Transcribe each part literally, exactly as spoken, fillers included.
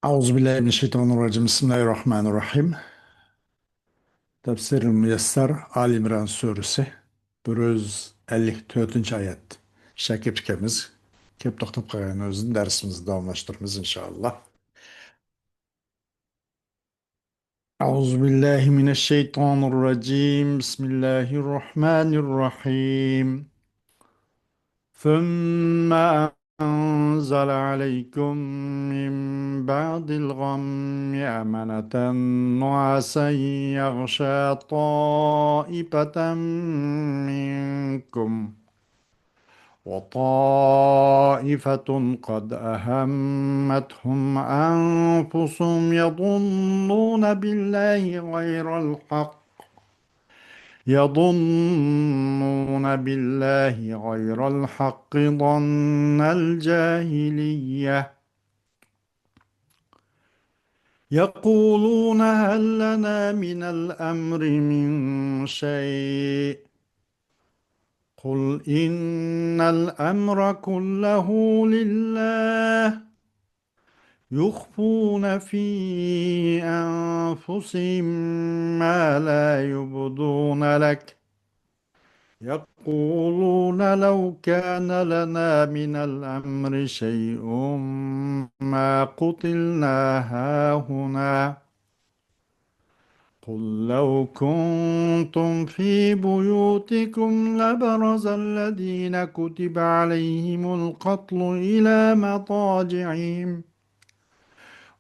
أعوذ بالله من الشيطان الرجيم. بسم الله الرحمن الرحيم. تەپسىرىل مۇيەسسەر، ئالى ئىمران سۈرىسى، بىر يۈز ئەللىك تۆتىنچى ئايەت. شاكىر ئۇكىمىز كېلىپ توختاپ قالغان ئۆزىدىن دەرسىمىزنى داۋاملاشتۇرىمىز، ئىنشائاللا. أعوذ بالله من الشيطان الرجيم. بسم الله الرحمن الرحيم. ثم أنزل عليكم من بعد الغم أمنة نعاسا يغشى طائفة منكم وطائفة قد أهمتهم أنفسهم يظنون بالله غير الحق يظنون بالله غير الحق ظن الجاهلية يقولون هل لنا من الأمر من شيء قل إن الأمر كله لله يخفون في أنفسهم ما لا يبدون لك يقولون لو كان لنا من الأمر شيء ما قتلنا هاهنا قل لو كنتم في بيوتكم لبرز الذين كتب عليهم القتل إلى مضاجعهم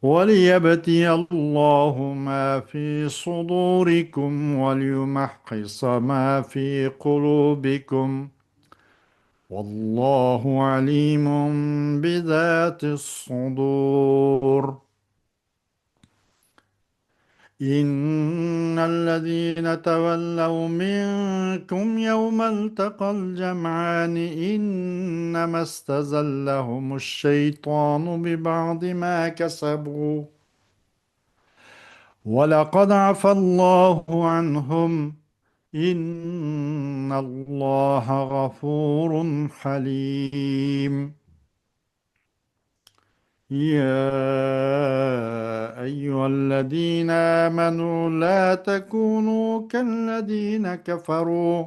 وليبتي الله ما في صدوركم وليمحص ما في قلوبكم والله عليم بذات الصدور. إن الذين تولوا منكم يوم التقى الجمعان إنما استزلهم الشيطان ببعض ما كسبوا ولقد عفا الله عنهم إن الله غفور حليم. يا أيها الذين آمنوا لا تكونوا كالذين كفروا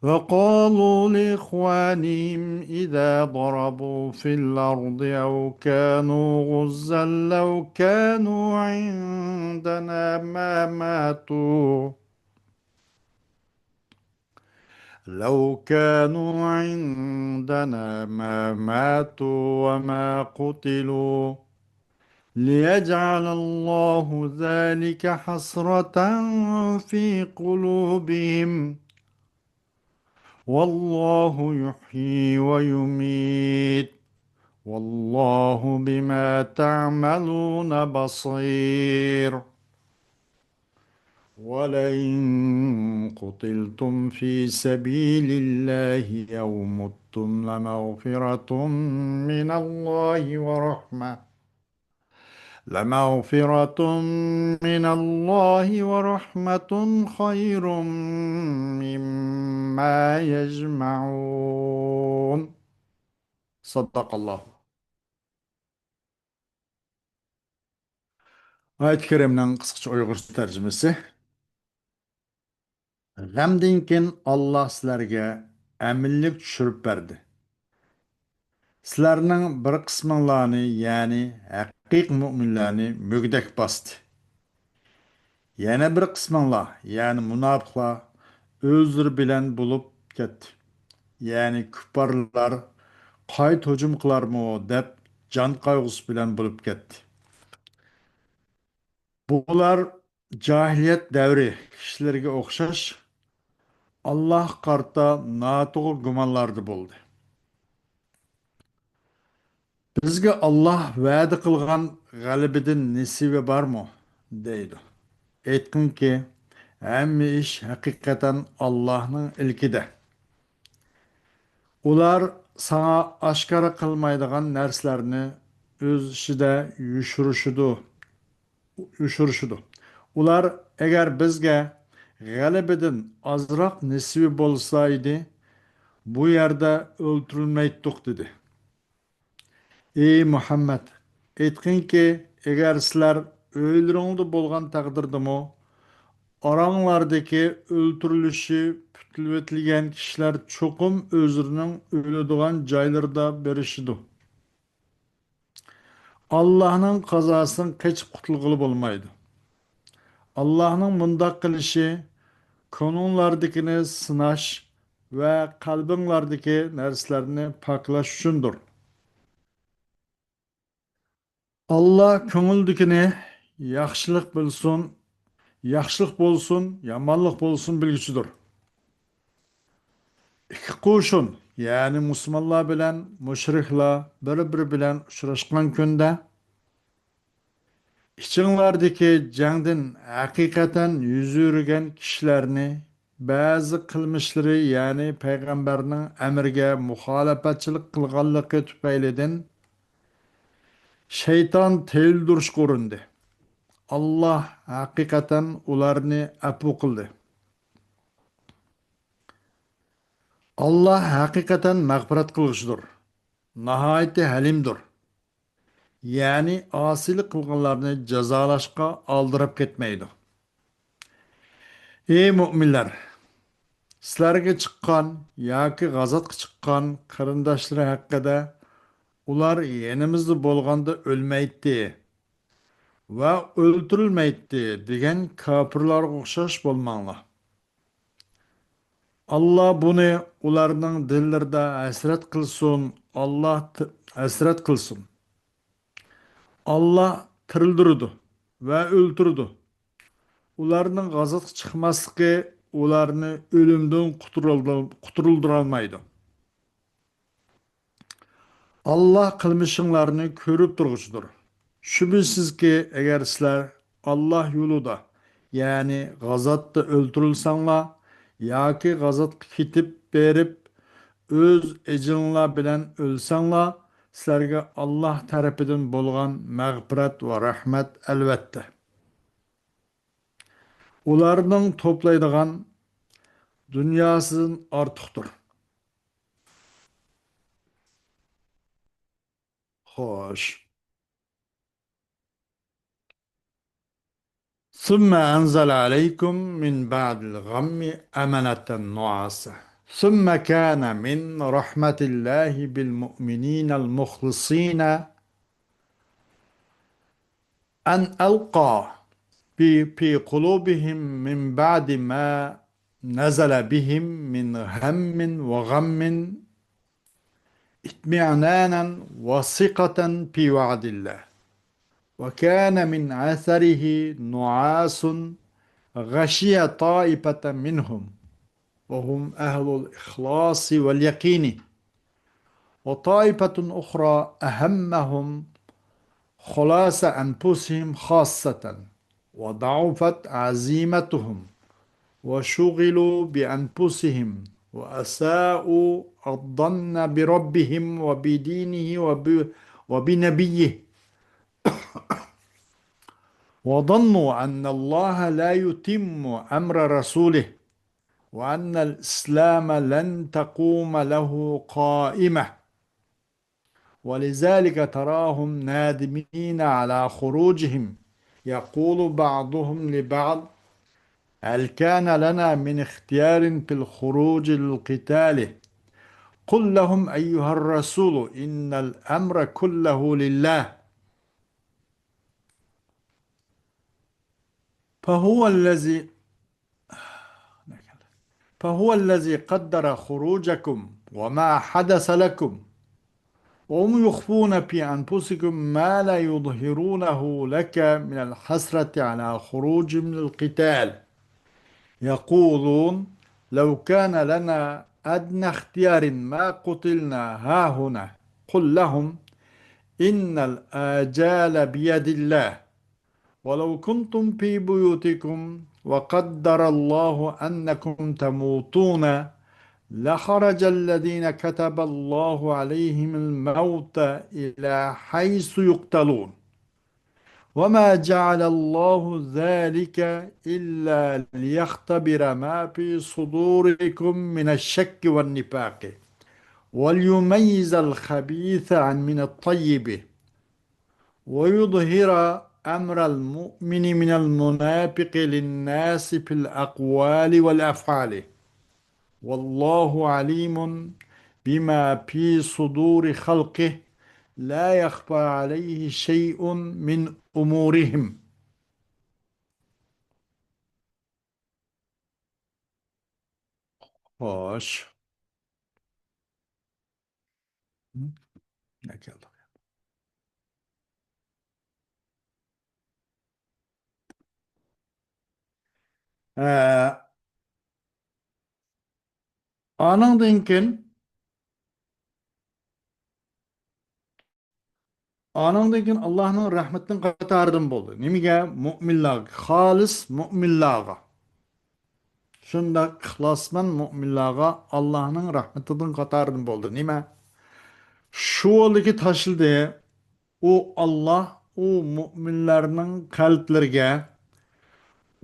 وقالوا لإخوانهم إذا ضربوا في الأرض أو كانوا غزا لو كانوا عندنا ما ماتوا لو كانوا عندنا ما ماتوا وما قتلوا ليجعل الله ذلك حسرة في قلوبهم والله يحيي ويميت والله بما تعملون بصير. ولئن قتلتم في سبيل الله أو متم لمغفرة من الله ورحمة لمغفرة من الله ورحمة خير مما يجمعون. صدق الله. ئايەت كەرىمنىڭ قىسقىچە ئۇيغۇرچە تەرجىمىسى. غەمدىن كېيىن ئاللا سىلەرگە ئەمىنلىك چۈشۈرۈپ بەردى. سىلەرنىڭ بىر قىسمىڭلارنى، يەنى ھەقىقىي مۇئمىنلارنى مۈگدەك باستى. يەنە بىر قىسمىڭلار، يەنى مۇناپىقلار ئۆزلىرى بىلەن بولۇپ كەتتى. يەنى كۇپپارلار قايتا ھۇجۇم قىلارمۇ دەپ جان قايغۇسى بىلەن بولۇپ كەتتى. بۇلار جاھىلىيەت دەۋرى كىشىلىرىگە ئوخشاش ئاللاھقا قارىتا ناتوغرا گۇمانلاردا بولدى. بىزگە ئاللاھ ۋەدە قىلغان غەلىبىدىن نېسىۋى بارمۇ؟ دەيدۇ. ئېيتقىنكى، ھەممە ئىش ھەقىقەتەن ئاللاھنىڭ ئىلكىدە. ئۇلار ساڭا ئاشكارا قىلمايدىغان نەرسىلەرنى ئۆز ئىچىدە يوشۇرۇشىدۇ، يوشۇرۇشىدۇ. ئۇلار ئەگەر بىزگە غەلىبىدىن ئازراق نېسىۋى بولسا ئىدى، بۇ يەردە ئۆلتۈرۈلمەيتتۇق، دېدى. ئى مۇھەممەد، ئېيتقىنكى، ئەگەر سىلەر ئۆيلىرىڭلاردا بولغان تەقدىردىمۇ، ئاراڭلاردىكى ئۆلتۈرۈلۈشى پۈتۈلۈۋېتىلگەن كىشىلەر چوقۇم ئۆزلىرىنىڭ ئۆلىدىغان جايلىرىدا بېرىشىدۇ. ئاللاھنىڭ قازاسىدىن قېچىپ قۇتۇلغىلى بولمايدۇ. ئاللاھنىڭ مۇنداق قىلىشى كۆڭلۈڭلاردىكىنى سىناش ۋە قەلبىڭلاردىكى نەرسىلەرنى پاكلاش ئۈچۈندۇر. ئاللا كۆڭۈلدىكىنى ياخشىلىق بىلسۇن، ياخشىلىق بولسۇن، يامانلىق بولسۇن بىلگۈچىدۇر. ئىككى قوشۇن، يەنى مۇسۇلمانلار بىلەن مۇشرىكلار بىر-بىرى بىلەن ئۇچراشقان كۈندە، ئىچىڭلاردىكى جەڭدىن ھەقىقەتەن يۈز ئۆرۈگەن كىشىلەرنى بەزى قىلمىشلىرى، يەنى پەيغەمبەرنىڭ ئەمرىگە مۇخالىپەتچىلىك قىلغانلىقى تۈپەيلىدىن شەيتان تىيىلدۈرۈشكە ئۇرۇندى. ئاللا ھەقىقەتەن ئۇلارنى ئەپۇ قىلدى. ئاللا ھەقىقەتەن مەغپىرەت قىلغۇچىدۇر، ناھايىتى ھەلىمدۇر. يەنى ئاسىيلىق قىلغانلارنى جازالاشقا ئالدىراپ كەتمەيدۇ. ئى مۆمىنلەر! سىلەرگە چىققان ياكى غازاتقا چىققان قېرىنداشلىرى ھەققىدە، ئۇلار يېنىمىزدا بولغاندا ئۆلمەيتتى ۋە ئۆلتۈرۈلمەيتتى دېگەن كاپىرلارغا ئوخشاش بولماڭلار. ئاللا بۇنى ئۇلارنىڭ دىللىرىدا ھەسرەت قىلسۇن، ئاللا ت-، ھەسرەت قىلسۇن. ئاللا تىرىلدۈرىدۇ ۋە ئۆلتۈرىدۇ. ئۇلارنىڭ غازاتقا چىقماسلىقى ئۇلارنى ئۆلۈمدىن قۇتۇلدۇرالمايدۇ. ئاللا قىلمىشىڭلارنى كۆرۈپ تۇرغۇچىدۇر. شۈبھىسىزكى، ئەگەر سىلەر ئاللا يولىدا، يەنى غازاتتا ئۆلتۈرۈلسەڭلار ياكى غازاتقا كېتىپ بېرىپ، ئۆز ئەجىلىڭلار بىلەن ئۆلسەڭلار، سىلەرگە ئاللا تەرىپىدىن بولغان مەغپىرەت ۋە رەھمەت ئەلۋەتتە ئۇلارنىڭ توپلايدىغان دۇنياسىدىن ئارتۇقتۇر. خوش. ثم أنزل عليكم من بعد الغم أمنة نعاسا ثم كان من رحمة الله بالمؤمنين المخلصين أن ألقى في، في قلوبهم من بعد ما نزل بهم من هم وغم اطمئنانا وثقة في وعد الله. وكان من أثره نعاس غشي طائفة منهم وهم أهل الإخلاص واليقين، وطائفة أخرى أهمهم خلاص أنفسهم خاصة، وضعفت عزيمتهم، وشغلوا بأنفسهم، وأساءوا الظن بربهم وبدينه وب-، وبنبيه، وظنوا أن الله لا يتم أمر رسوله، وأن الإسلام لن تقوم له قائمة، ولذلك تراهم نادمين على خروجهم، يقول بعضهم لبعض: هل كان لنا من اختيار في الخروج للقتال؟ قل لهم أيها الرسول إن الأمر كله لله، فهو الذي، فهو الذي قدر خروجكم وما حدث لكم، وهم يخفون في أنفسكم ما لا يظهرونه لك من الحسرة على خروجهم للقتال. يقولون: لو كان لنا أدنى اختيار ما قتلنا هاهنا. قل لهم: إن الآجال بيد الله، ولو كنتم في بيوتكم وقدر الله أنكم تموتون لخرج الذين كتب الله عليهم الموت إلى حيث يقتلون، وما جعل الله ذلك إلا ليختبر ما في صدوركم من الشك والنفاق، وليميز الخبيث عن، من الطيب، ويظهر أمر المؤمن من المنافق للناس في الأقوال والأفعال. والله عليم بما في صدور خلقه لا يخفى عليه شيء من أمورهم. خوش. ئانىڭدىن كېيىن، ئانىڭدىن كېيىن ئاللاھنىڭ رەھمىتىنىڭ قاتارىدىن بولدى. نېمىگە؟ مۆمىنلەرگە، خالىس مۆمىنلەرگە. شۇنداق ئىخلاسمەن مۆمىنلەرگە ئاللاھنىڭ رەھمىتىنىڭ قاتارىدىن بولدى. نېمە؟ شۇ يولدىكى تاشلىدى. ئۇ ئاللاھ، ئۇ مۆمىنلەرنىڭ قەلبلىرىگە،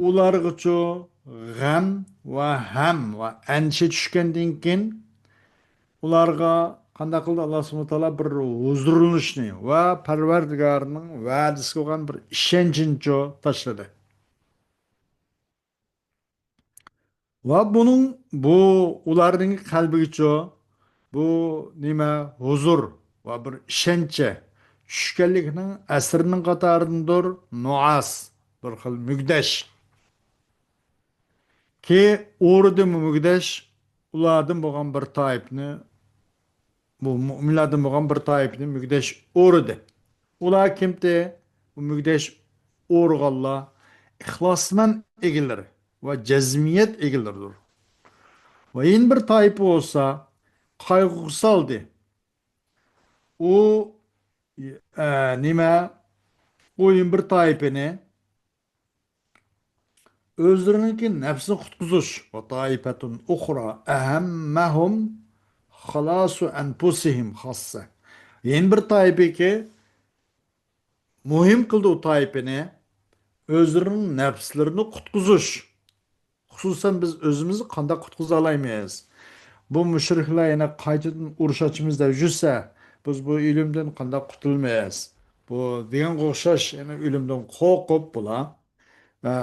ئۇلارغىچۇ غەم ۋە ھەم ۋە ئەندىشە چۈشكەندىن كېيىن، ئۇلارغا قانداق قىلدى؟ ئاللاھ سۇبھانەھۇ ۋە تائالا بىر ھۇزۇرلىنىشنى ۋە پەرۋەردىگارنىڭ ۋەدىسىگە بولغان بىر ئىشەنچنىچۇ تاشلىدى. ۋە بۇنىڭ، بۇ ئۇلارنىڭ قەلبىگىچۇ بۇ نېمە؟ ھۇزۇر ۋە بىر ئىشەنچ چۈشكەنلىكىنىڭ ئەسىرىنىڭ قاتارىدىندۇر نۇئاس، بىر خىل مۆگدەش. كى ئۇرىدى مۆگدەش، ئۇلاردىن بولغان بىر تائىپنى، بۇ مۆمىنلەردىن بولغان بىر تائىپىنى مۆگدەش ئۇرىدى. ئۇلار كىمدى؟ بۇ مۆگدەش ئۇرغانلار ئىخلاسمەن ئىگىلىرى ۋە جەزمىيەت ئىگىلىرىدۇر. ۋە يەنە بىر تائىپە بولسا قايغۇغا سالدى. ئۇ، ئە، نېمە؟ ئۇ يەنە بىر تائىپىنى ئۆزلىرىنىڭكى نەپسىنى قۇتقۇزۇش. وطائفة أخرى أهمهم خلاص أنفسهم خاصة. يەنە بىر تائىپىكى مۇھىم قىلدى ئۇ تائىپىنى ئۆزلىرىنىڭ نەپسلىرىنى قۇتقۇزۇش. خۇسۇسەن بىز ئۆزىمىزنى قانداق قۇتقۇزالايمىز؟ بۇ مۇشرىكلار يەنە قايتىدىن ئۇرۇش ئاچىمىز دەپ يۈرسە، بىز بۇ ئۆلۈمدىن قانداق قۇتۇلىمىز؟ بۇ دېگەنگە ئوخشاش يەنە ئۆلۈمدىن قورقۇپ بۇلار، ئە،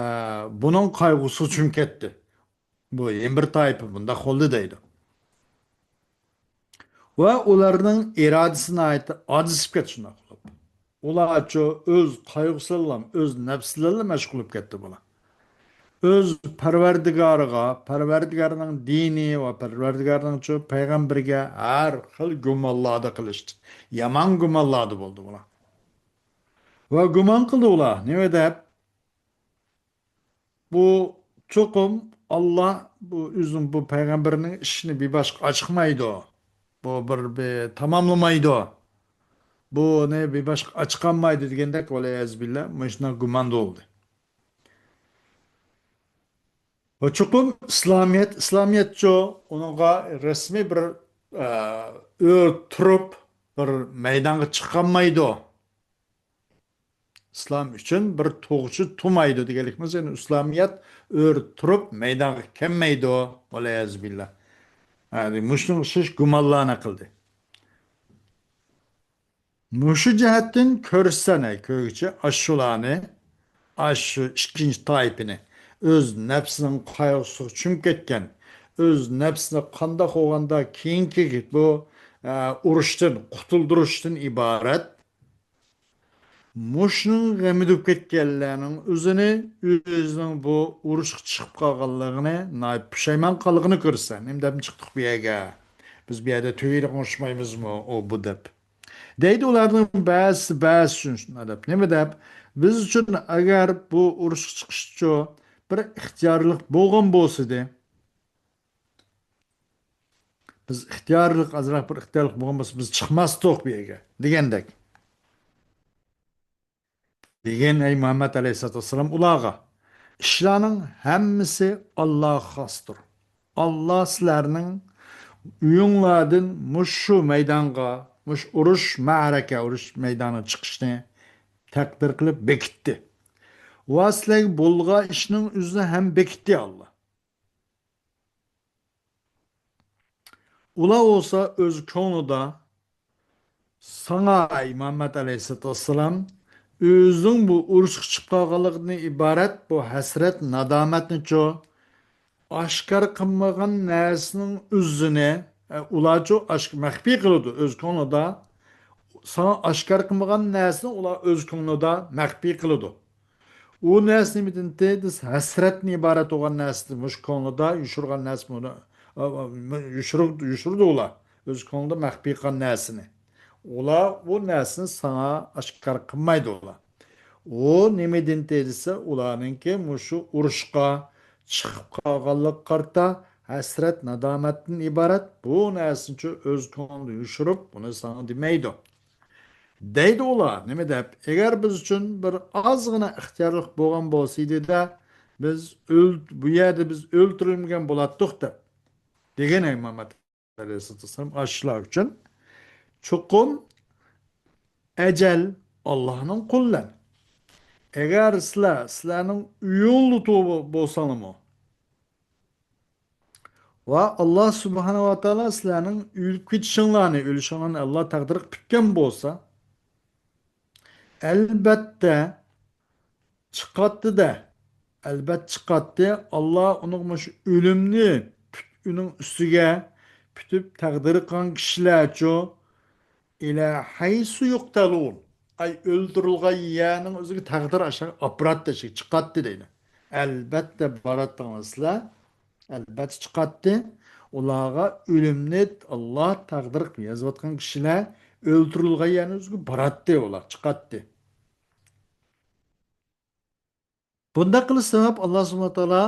بۇنىڭ قايغۇسىغا چۈمۈپ كەتتى. بۇ يەنە بىر تائىپە بۇنداق بولدى دەيدۇ. ۋە ئۇلارنىڭ ئىرادىسى ناھايىتى ئاجىزلىشىپ كەتتى شۇنداق قىلىپ. ئۇلارچۇ ئۆز قايغۇسىلام، ئۆز نەپسىلىرىلا مەشغۇل بولۇپ كەتتى بۇلار. ئۆز پەرۋەردىگارىغا، پەرۋەردىگارنىڭ دىنى ۋە پەرۋەردىگارنىڭچۇ پەيغەمبىرىگە ھەر خىل گۇمانلاردا قىلىشتى. يامان گۇمانلاردا بولدى بۇلار. ۋە گۇمان قىلدى ئۇلار. نېمە دەپ؟ بۇ چوقۇم ئاللا بۇ ئۆزىنىڭ بۇ پەيغەمبىرىنىڭ ئىشىنى بىباشقا ئاچىقمايدۇ. بۇ بىر، بىر تاماملىمايدۇ. بۇنى بىباشقا ئاچىقالمايدۇ دېگەندەك، ۋەلىيەزۇبىللا، مۇشۇنداق گۇماندا بولدى. ۋە چوقۇم ئىسلامىيەت، ئىسلامىيەتچۇ ئۇنىڭغا رەسمىي بىر، ئە، ئۆر تۇرۇپ، بىر مەيدانغا چىقالمايدۇ. ئىسلام ئۈچۈن بىر تۇغچە تۇمايدۇ دېگەنلىكىمىز، يەنى ئىسلامىيەت ئۆر تۇرۇپ مەيدانغا كەلمەيدۇ. ۋەلىيەزۇبىللا. ھە، مۇشۇنىڭغا ئوخشاش گۇمانلارنى قىلدى. مۇشۇ جەھەتتىن كۆرسەن، ئەي كۆرگۈچى، ئاشۇلارنى، ئاشۇ ئىككىنچى تائىپىنى، ئۆز نەپسىنىڭ قايغۇسىغا چۈمۈپ كەتكەن، ئۆز نەپسىنى قانداق بولغاندا كېيىنكى بۇ، ئە، ئۇرۇشتىن قۇتۇلدۇرۇشتىن ئىبارەت، مۇشۇنىڭ غېمىدە بولۇپ كەتكەنلەرنىڭ ئۆزىنى، ئۆزىنىڭ بۇ ئۇرۇشقا چىقىپ قالغانلىقىنى، ناھايىتى پۇشايمان قىلغىنى كۆرسە، نېمە دەپ چىقتۇق بۇ يەرگە؟ بىز بۇ يەردە تۆگىلىك ئوڭشىمايمىزمۇ، ئۇ، بۇ دەپ. دەيدۇ ئۇلارنىڭ بەزىسى، بەزىسى شۇنداق دەپ. نېمە دەپ؟ بىز ئۈچۈن ئەگەر بۇ ئۇرۇشقا چىقىشچۇ بىر ئىختىيارلىق بولغان بولسىدى، بىز ئىختىيارلىق، ئازراق بىر ئىختىيارلىق بولغان بولسا، بىز چىقماستۇق بۇ يەرگە، دېگەندەك. دېگىن، ئەي مۇھەممەد ئەلەيھىسسالاتۇ ۋەسسالام، ئۇلارغا، ئىشلارنىڭ ھەممىسى ئاللاغا خاستۇر. ئاللا سىلەرنىڭ ئۆيۈڭلاردىن مۇشۇ مەيدانغا، مۇشۇ ئۇرۇش، مەرەكە، ئۇرۇش مەيدانىغا چىقىشنى تەقدىر قىلىپ بېكىتتى. ۋە سىلەرگە بولغان ئىشنىڭ ئۆزىنى ھەم بېكىتتى ئاللا. ئۇلار بولسا ئۆز كۆڭلىدە ساڭا، ئەي مۇھەممەد ئەلەيھىسسالاتۇ ۋەسسالام، ئۆزىنىڭ بۇ ئۇرۇشقا چىقىپ قالغانلىقىدىن ئىبارەت بۇ ھەسرەت، نادامەتنىچۇ، ئاشكارا قىلمىغان نەرسىنىڭ ئۆزىنى، ئە، ئۇلارچۇ ئاش-، مەخپىي قىلىدۇ ئۆز كۆڭلىدە. ساڭا ئاشكارا قىلمىغان نەرسىنى ئۇلار ئۆز كۆڭلىدە مەخپىي قىلىدۇ. ئۇ نەرسە نېمىدىنتى؟ بىز ھەسرەتتىن ئىبارەت بولغان نەرسىدىن، مۇشۇ كۆڭلىدە يوشۇرغان نەرسە بۇنى، ئا، ئا، يوشۇرۇپ، يوشۇرىدۇ ئۇلار. ئۆز كۆڭلىدە مەخپىي قىلغان نەرسىنى. ئۇلار ئۇ نەرسىنى ساڭا ئاشكارا قىلمايدۇ ئۇلار. ئۇ نېمىدىنتى دېسە، ئۇلارنىڭكى مۇشۇ ئۇرۇشقا چىقىپ قالغانلىققا قارىتا ھەسرەت، نادامەتتىن ئىبارەت. بۇ نەرسىنىچۇ ئۆز كۆڭلىدە يوشۇرۇپ، بۇنى ساڭا دېمەيدۇ. دەيدۇ ئۇلار، نېمە دەپ، ئەگەر بىز ئۈچۈن بىر ئازغىنە ئىختىيارلىق بولغان بولسا ئىدى-دە، بىز ئۆل-، بۇ يەردە بىز ئۆلتۈرۈلمىگەن بولاتتۇق دەپ. دېگەن ئەي مۇھەممەد ئەلەيھىسسالاتۇ ۋەسسالام ئاشۇلار ئۈچۈن. چوقۇم ئەجەل ئاللاھنىڭ قولى بىلەن. ئەگەر سىلەر، سىلەرنىڭ ئۆيۈڭلۈتۇ بولساڭلارمۇ، ۋە ئاللا سۇبھانەھۇ ۋە تائالا سىلەرنىڭ ئۆلۈپ كېتىشىڭلارنى، ئۆلۈشۈڭلارنى ئاللا تەقدىر قىلىپ كەتكەن بولسا، ئەلبەتتە چىقاتتى-دە، ئەلبەتتە چىقاتتى. ئاللا ئۇنىڭغا مۇشۇ ئۆلۈمنى پۈت-، ئۇنىڭ ئۈستىگە پۈتۈپ تەقدىر قىلغان كىشىلەرچۇ، ئىلە ھەيسۇ يۇقتەلۇن. ئاي، ئۆلتۈرۈلگەن يەرنىڭ ئۆزىگە تەقدىر ئاشۇ ئاپپاراتتا چىقاتتى دەيدۇ. ئەلبەتتە باراتتىڭلار سىلەر. ئەلبەتتە چىقاتتى. ئۇلارغا ئۆلۈمنى ئاللا تەقدىر قىلىپ يازىۋاتقان كىشىلەر ئۆلتۈرۈلگەن يەرنىڭ ئۆزىگە باراتتى ئۇلار، چىقاتتى. بۇنداق قىلىش سەۋەب ئاللا سۇبھانەھۇ ۋە تائالا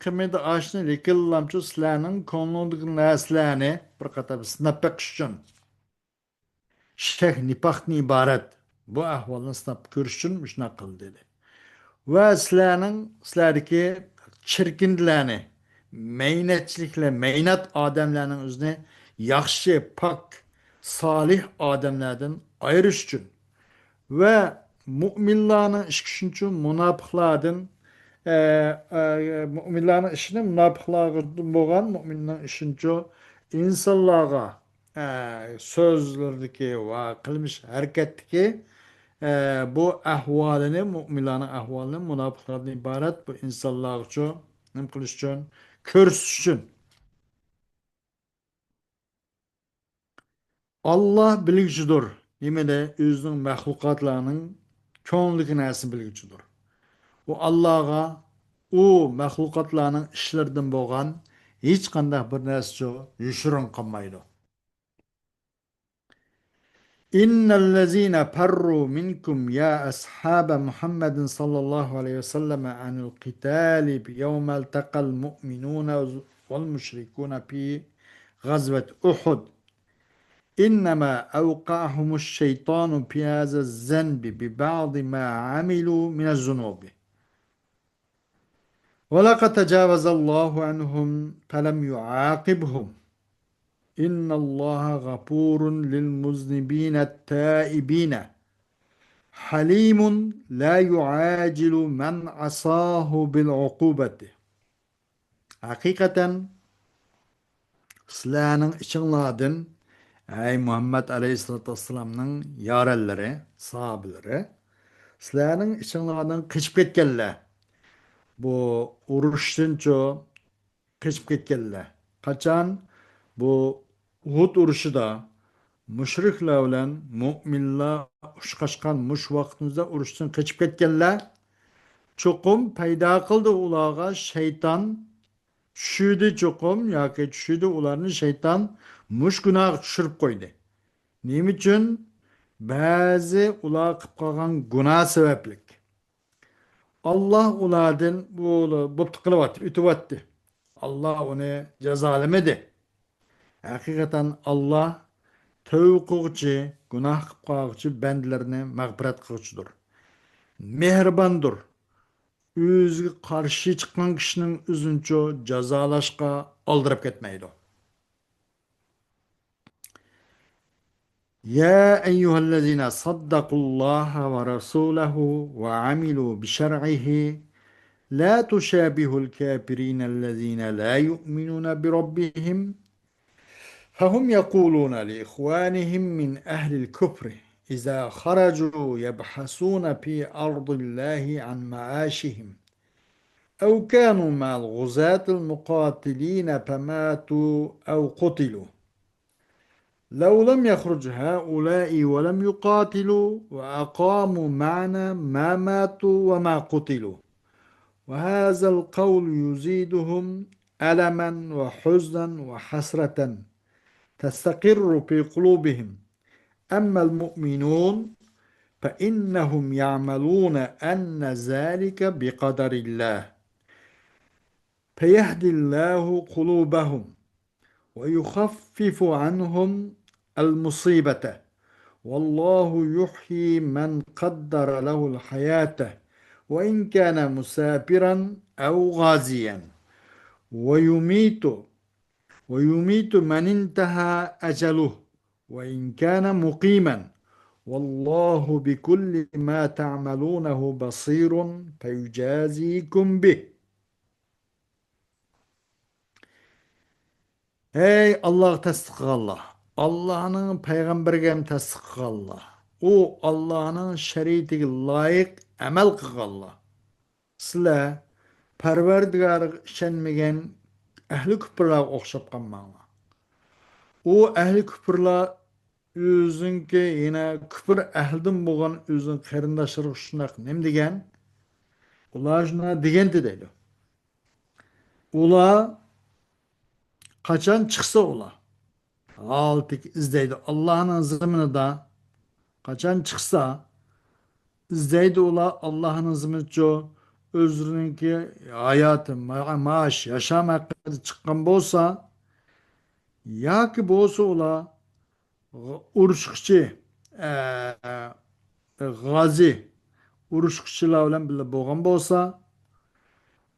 قىممىتى ئاشنى لېكىنلامچۇ سىلەرنىڭ كۆڭلۈڭدىكى نەرسىلەرنى بىر قاتار سىناپ بېقىش ئۈچۈن. شەك، نىپاقتىن ئىبارەت بۇ ئەھۋالنى سىناپ كۆرۈش ئۈچۈن مۇشۇنداق قىلدى دېدى. ۋە سىلەرنىڭ، سىلەردىكى چىركىندىلەرنى، مەينەتچىلىكلەر، مەينەت ئادەملەرنىڭ ئۆزىنى ياخشى، پاك، سالىھ ئادەملەردىن ئايرىش ئۈچۈن ۋە مۇئمىنلارنىڭ ئىشى ئۈچۈنچۇ مۇناپىقلاردىن، ئە، ئە، مۇئمىنلارنىڭ ئىشىنى مۇناپىقلاردىن بولغان مۇئمىننىڭ ئىشىنچۇ ئىنسانلارغا، ئە، سۆزلىرىدىكى ۋە قىلمىش ھەرىكەتتىكى، ئە، بۇ ئەھۋالىنى، مۇئمىنلارنىڭ ئەھۋالىنى مۇناپىقلاردىن ئىبارەت بۇ ئىنسانلارغىچۇ نېمە قىلىش ئۈچۈن؟ كۆرسىتىش ئۈچۈن. ئاللا بىلگۈچىدۇر. نېمىدە؟ ئۆزىنىڭ مەخلۇقاتلارنىڭ كۆڭلىدىكى نەرسىنى بىلگۈچىدۇر. ئۇ ئاللاغا ئۇ مەخلۇقاتلارنىڭ ئىشلىرىدىن بولغان ھېچقانداق بىر نەرسىچۇ يوشۇرۇن قالمايدۇ. إن الذين فروا منكم يا أصحاب محمد صلى الله عليه وسلم عن القتال يوم التقى المؤمنون والمشركون في غزوة أحد إنما أوقعهم الشيطان في هذا الذنب ببعض ما عملوا من الذنوب ولقد تجاوز الله عنهم فلم يعاقبهم إن الله غفور للمذنبين التائبين حليم لا يعاجل من عصاه بالعقوبة. ھەقىقەتەن سىلەرنىڭ ئىچىڭلاردىن، ئەي مۇھەممەد ئەلەيھىسسالاتۇ ۋەسسالامنىڭ يارەنلىرى، ساھابىلىرى، سىلەرنىڭ ئىچىڭلاردىن قېچىپ كەتكەنلەر، بۇ ئۇرۇشتىنچۇ قېچىپ كەتكەنلەر. قاچان؟ بۇ ئۇھۇد ئۇرۇشىدا مۇشرىكلار بىلەن مۇئمىنلار ئۇچراشقان مۇشۇ ۋاقتىمىزدا ئۇرۇشتىن قېچىپ كەتكەنلەر. چوقۇم پەيدا قىلدى ئۇلارغا شەيتان، چۈشۈردى چوقۇم، ياكى چۈشۈردى ئۇلارنى شەيتان، مۇشۇ گۇناھقا چۈشۈرۈپ قويدى. نېمە ئۈچۈن؟ بەزى ئۇلار قىلىپ قالغان گۇناھ سەۋەبلىك. ئاللا ئۇلاردىن بۇ، بوپتۇ قىلىۋەتتى، ئۆتۈۋەتتى. ئاللا ئۇنى جازالىمىدى. ھەقىقەتەن ئاللا تەۋبە قىلغۇچى، گۇناھ قىلىپ قالغۇچى بەندىلىرىنى مەغپىرەت قىلغۇچىدۇر. مېھرىباندۇر. ئۆزىگە قارشى چىققان كىشىنىڭ ئۆزىنىچۇ جازالاشقا ئالدىراپ كەتمەيدۇ. يا أيها الذين صدقوا الله ورسوله وعملوا بشرعه لا تشابهوا الكافرين الذين لا يؤمنون بربهم فهم يقولون لإخوانهم من أهل الكفر إذا خرجوا يبحثون في أرض الله عن معاشهم أو كانوا مع الغزاة المقاتلين فماتوا أو قتلوا. لو لم يخرج هؤلاء ولم يقاتلوا وأقاموا معنا ما ماتوا وما قتلوا. وهذا القول يزيدهم ألما وحزنا وحسرة تستقر في قلوبهم. أما المؤمنون فإنهم يعملون أن ذلك بقدر الله، فيهدي الله قلوبهم ويخفف عنهم المصيبة. والله يحيي من قدر له الحياة وإن كان مسافرا أو غازيا، ويميت ويميت من انتهى أجله وإن كان مقيما. والله بكل ما تعملونه بصير فيجازيكم به. ئەي ئاللاغا تەسلىم قىلغانلار، ئاللانىڭ پەيغەمبىرىگە ھەم تەسلىم قىلغانلار، ئۇ ئاللانىڭ شەرىئىتىگە لايىق ئەمەل قىلغانلار، سىلەر پەرۋەردىگارىغا ئىشەنمىگەن ئەھلى كۇپۇرلارغا ئوخشاپ قالماڭلار. ئۇ ئەھلى كۇپۇرلار ئۆزىنىڭكى يەنە كۇپۇر ئەھلىدىن بولغان ئۆزىنىڭ قېرىنداشلىرىغا شۇنداق نېمە دېگەن؟ ئۇلار شۇنداق دېگەنتى دەيدۇ. ئۇلار قاچان چىقسا ئۇلار ھالىتىگە ئىزدەيدۇ. ئاللانىڭ زېمىنىدا قاچان چىقسا ئىزدەيدۇ ئۇلار ئاللانىڭ زېمىنىچۇ ئۆزلىرىنىڭكى ھاياتى، ما-، مائاش، ياشام ھەققىدە چىققان بولسا، ياكى بولسا ئۇلار غ-، ئۇرۇشقۇچى، ئە، غازى، ئۇرۇشقۇچىلار بىلەن بىللە بولغان بولسا،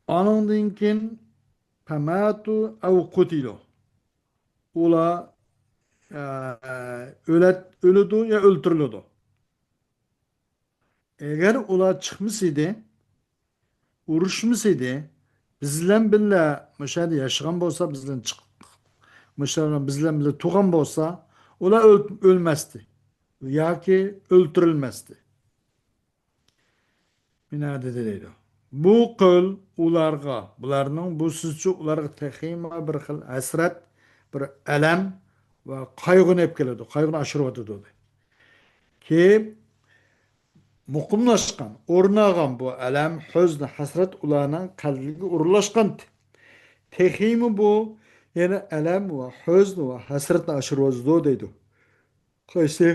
ئانىڭدىن كېيىن فماتوا أو قتلوا. ئۇلار، ئە، ئۆلەت-، ئۆلىدۇ يا ئۆلتۈرۈلىدۇ. ئەگەر ئۇلار چىقمىسىدى، ئۇرۇشمىسىدى، بىز بىلەن بىللە مۇشۇ يەردە ياشىغان بولسا، بىز بىلەن چىق-، مۇشۇ يەردە بىز بىلەن بىللە تۇرغان بولسا، ئۇلار ئۆل-، ئۆلمەستى ياكى ئۆلتۈرۈلمەستى. مۇنادىدە دەيدۇ. بۇ قول ئۇلارغا، بۇلارنىڭ بۇ سۆزىچۇ ئۇلارغا تېخىمۇ بىر خىل ھەسرەت، بىر ئەلەم ۋە قايغۇنى ئېلىپ كېلىدۇ، قايغۇنى ئاشۇرۇۋاتىدۇ. كېيىن مۇقىملاشقان، ئورنالغان بۇ ئەلەم، ھۆزن، ھەسرەت ئۇلارنىڭ قەلبىگە ئورۇنلاشقانتى. تېخىمۇ بۇ يەنە ئەلەم ۋە ھۆزن ۋە ھەسرەتنى ئاشۇرۇۋاتىدۇ دەيدۇ. قايسى؟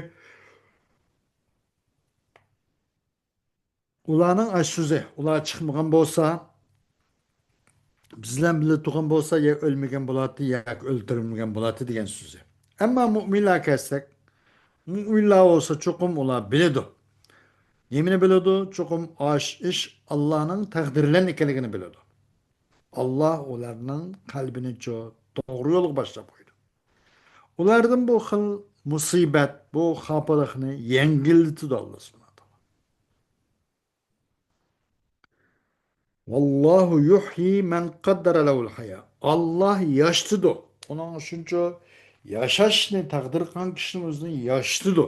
ئۇلارنىڭ ئاشۇ سۆزى، ئۇلار چىقمىغان بولسا، بىز بىلەن بىللە تۇرغان بولسا، يا ئۆلمىگەن بولاتتى، ياكى ئۆلتۈرۈلمىگەن بولاتتى دېگەن سۆزى. ئەمما مۇئمىنلارغا كەلسەك، مۇئمىنلار بولسا چوقۇم ئۇلار بىلىدۇ. نېمىنى بىلىدۇ؟ چوقۇم ئاش ئىش ئاللانىڭ تەقدىرى بىلەن ئىكەنلىكىنى بىلىدۇ. ئاللا ئۇلارنىڭ قەلبىنىچۇ توغرا يولغا باشلاپ قويىدۇ. ئۇلاردىن بۇ خىل مۇسىبەت، بۇ خاپىلىقنى يەڭگىللىتىدۇ ئاللا سۇبھانەھۇ ۋە تائالا. ۋاللاھۇ يۇھيى مەن قەددەرە لەھۇل ھايا. ئاللا ياشىتىدۇ. ئۇنىڭ ئۈچۈنچۇ ياشاشنى تەقدىر قىلغان كىشىنى ئۆزىنى ياشىتىدۇ.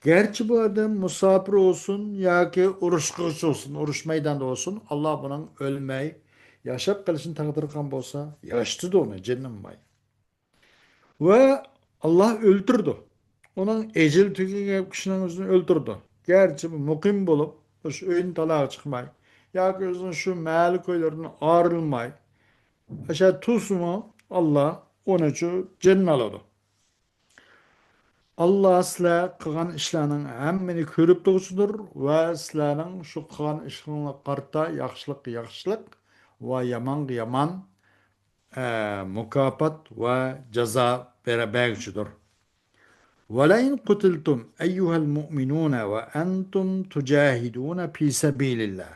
گەرچە بۇ ئادەم مۇساپىر بولسۇن ياكى ئۇرۇشقۇچى بولسۇن، ئۇرۇش مەيدانىدا بولسۇن، ئاللا بۇنىڭ ئۆلمەي ياشاپ قېلىشىنى تەقدىر قىلغان بولسا، ياشىتىدۇ ئۇنى، جېنىنى ئالماي. ۋە ئاللا ئۆلتۈرىدۇ. ئۇنىڭ ئەجىلى تۈگىگەن كىشىنىڭ ئۆزىنى ئۆلتۈرىدۇ. گەرچە مۇقىم بولۇپ، شۇ ئۆيدىن تالاغا چىقماي، ياكى ئۆزىنىڭ شۇ مەھەللە كويلىرىدىن ئايرىلماي، ئاشۇ تۇرسىمۇ، ئاللا ئۇنىچۇ جېنىنى ئالىدۇ. ئاللا سىلەر قىلغان ئىشلارنىڭ ھەممىنى كۆرۈپ تۇرغۇچىدۇر ۋە سىلەرنىڭ شۇ قىلغان ئىشىڭلارغا قارىتا ياخشىلىققا ياخشىلىق ۋە يامانغا يامان، ئە، مۇكاپات ۋە جازا بەر-، بەرگۈچىدۇر. ولئن قتلتم أيها المؤمنون وأنتم تجاهدون في سبيل الله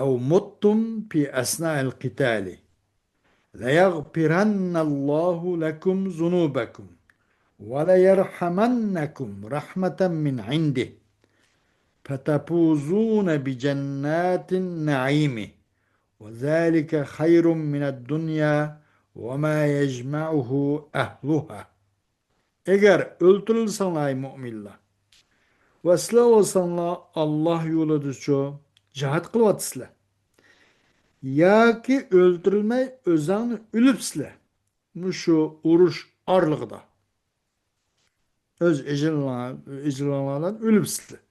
أو متم في أثناء القتال ليغفرن الله لكم ذنوبكم وليرحمنكم رحمة من عنده فتفوزون بجنات النعيم وذلك خير من الدنيا وما يجمعه أهلها. ئەگەر ئۆلتۈرۈلسەڭلار، ئەي مۇئمىنلار، ۋە سىلەر بولساڭلار ئاللاھ يولىدىچۇ جىھاد قىلىۋاتىسىلەر. ياكى ئۆلتۈرۈلمەي ئۆزەڭنى ئۆلۈپسىلەر. مۇشۇ ئۇرۇش ئارىلىقىدا. ئۆز ئەجىلىڭلار، ئەجىلىڭلار بىلەن ئۆلۈپسىلەر.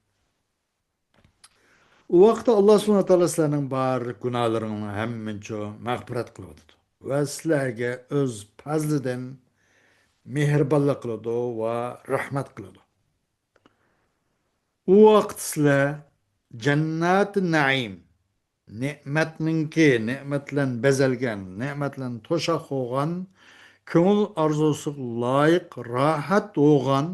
ئۇ ۋاقىتتا ئاللاھ سۇبھانەھۇ ۋە تائالا سىلەرنىڭ بارلىق گۇناھلىرىڭلارنى ھەممىنچۇ مەغپىرەت قىلىۋاتىدۇ. ۋە سىلەرگە ئۆز پەزلىدىن مېھرىبانلىق قىلىدۇ ۋە رەھمەت قىلىدۇ. ئۇ ۋاقىت سىلەر جەننەتى نەئىم، نېمەتنىڭكى، نېمەت بىلەن بېزەلگەن، نېمەت بىلەن توشاق بولغان، كۆڭۈل ئارزۇسىغا لايىق، راھەت بولغان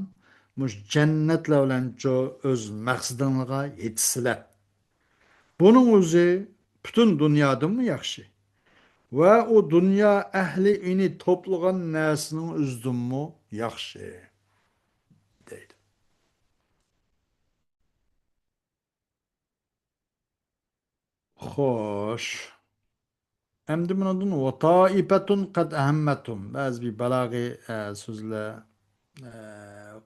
مۇشۇ جەننەتلەر بىلەنچۇ ئۆز مەقسىتىڭلارغا يېتىسىلەر. بۇنىڭ ئۆزى پۈتۈن دۇنيادىنمۇ ياخشى. ۋە ئۇ دۇنيا ئەھلى ئۇنى توپلىغان نەرسىنىڭ ئۆزىدىنمۇ ياخشى، دەيدۇ. خوش. ئەمدى مۇنىڭدىن «وطائفة قد أهمتهم». بەزى بىر بالاغىي، ئە، سۆزلەر، ئە،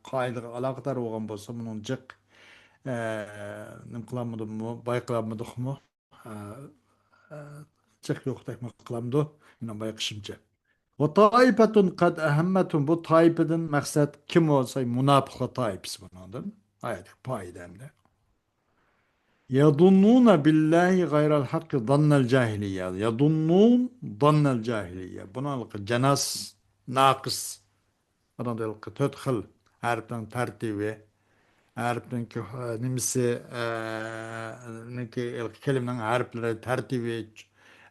قائىدىگە ئالاقىدار بولغان بولسا، بۇنىڭ جىق، ئە، نېمە قىلالمىدىممۇ، بايقىلالمىدۇقمۇ؟ ئە، ئە، جىق يوقتەكمۇ قىلامدۇ؟ مېنىڭ بايقىشىمچە. «وطائفة قد أهمتهم»، بۇ تائىپىدىن مەقسەت كىم بولسا، مۇناپىقلار تائىپىسى بۇنىڭدىن. ئايەتتىكى پائىدە ئەمدى. «يظنون بالله غير الحق ظن الجاهلية». يظنون ظن الجاهلية. بۇنىڭ جاناس، ناقىس. ئادەمدە ھېلىقى تۆت خىل ھەرپنىڭ تەرتىبى، ھەرپنىڭكى، ئە، نېمىسى، ئە، نىڭكى ھېلىقى كەلىمىنىڭ ھەرپلىرى تەرتىبى،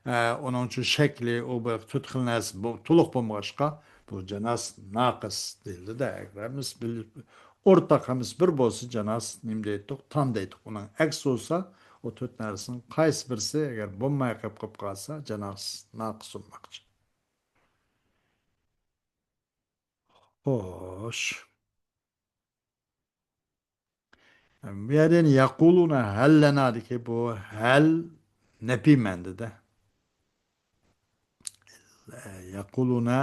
ئە، ئۇنىڭ ئۈچۈن شەكلى، ئۇ بۇ تۆت خىل نەرسە بۇ تولۇق بولمىغاچقا، بۇ جاناس ناقىس دېيىلدى-دە. ئەگەر ھەممىسى بىل-، ئورتاق ھەممىسى بىر بولسا، جاناس نېمە دەيتتۇق؟ تام دەيتتۇق. ئۇنىڭ ئەكسى بولسا، ئۇ تۆت نەرسىنىڭ قايسى بىرسى ئەگەر بولماي قېلىپ، قېلىپ قالسا، جاناس ناقىس بولماقچى. خوش. بۇ يەردە يەنە «يەقۇلۇنە ھەل لەنا» دىكى بۇ ھەل نەپىي مەنىدە. «يەقۇلۇنە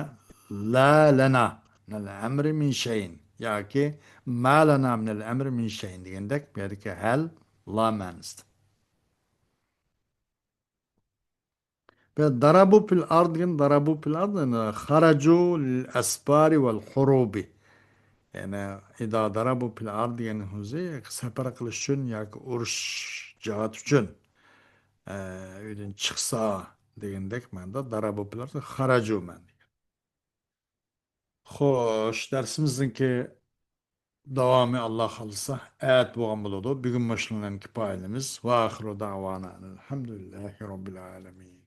لا لەنا مىنەل ئەمرى مىن شەيئىن» ياكى «ما لەنا مىنەل ئەمرى مىن شەيئىن» دېگەندەك، بۇ يەردىكى ھەل لا مەنىسىدە. بۇ «ضربوا في الأرض» دېگەن، «ضربوا في الأرض»، يەنى «خرجوا للأسفار والحروب». يەنى «إذا ضربوا في الأرض» دېگەن ئۆزى سەپەر قىلىش ئۈچۈن ياكى ئۇرۇش، جىھاد ئۈچۈن، ئە، ئۆيدىن چىقسا دېگەندەك مەنىدە «ضربوا في الأرض»، «خرجوا» مەن دېگەن. خوش، دەرسىمىزنىڭكى داۋامى، ئاللا خالىسا، ئەتە بولغان بولىدۇ. بۈگۈن مۇشۇنىڭ بىلەن كۇپايىلىمىز. وآخر دعوانا أن الحمد لله رب العالمين.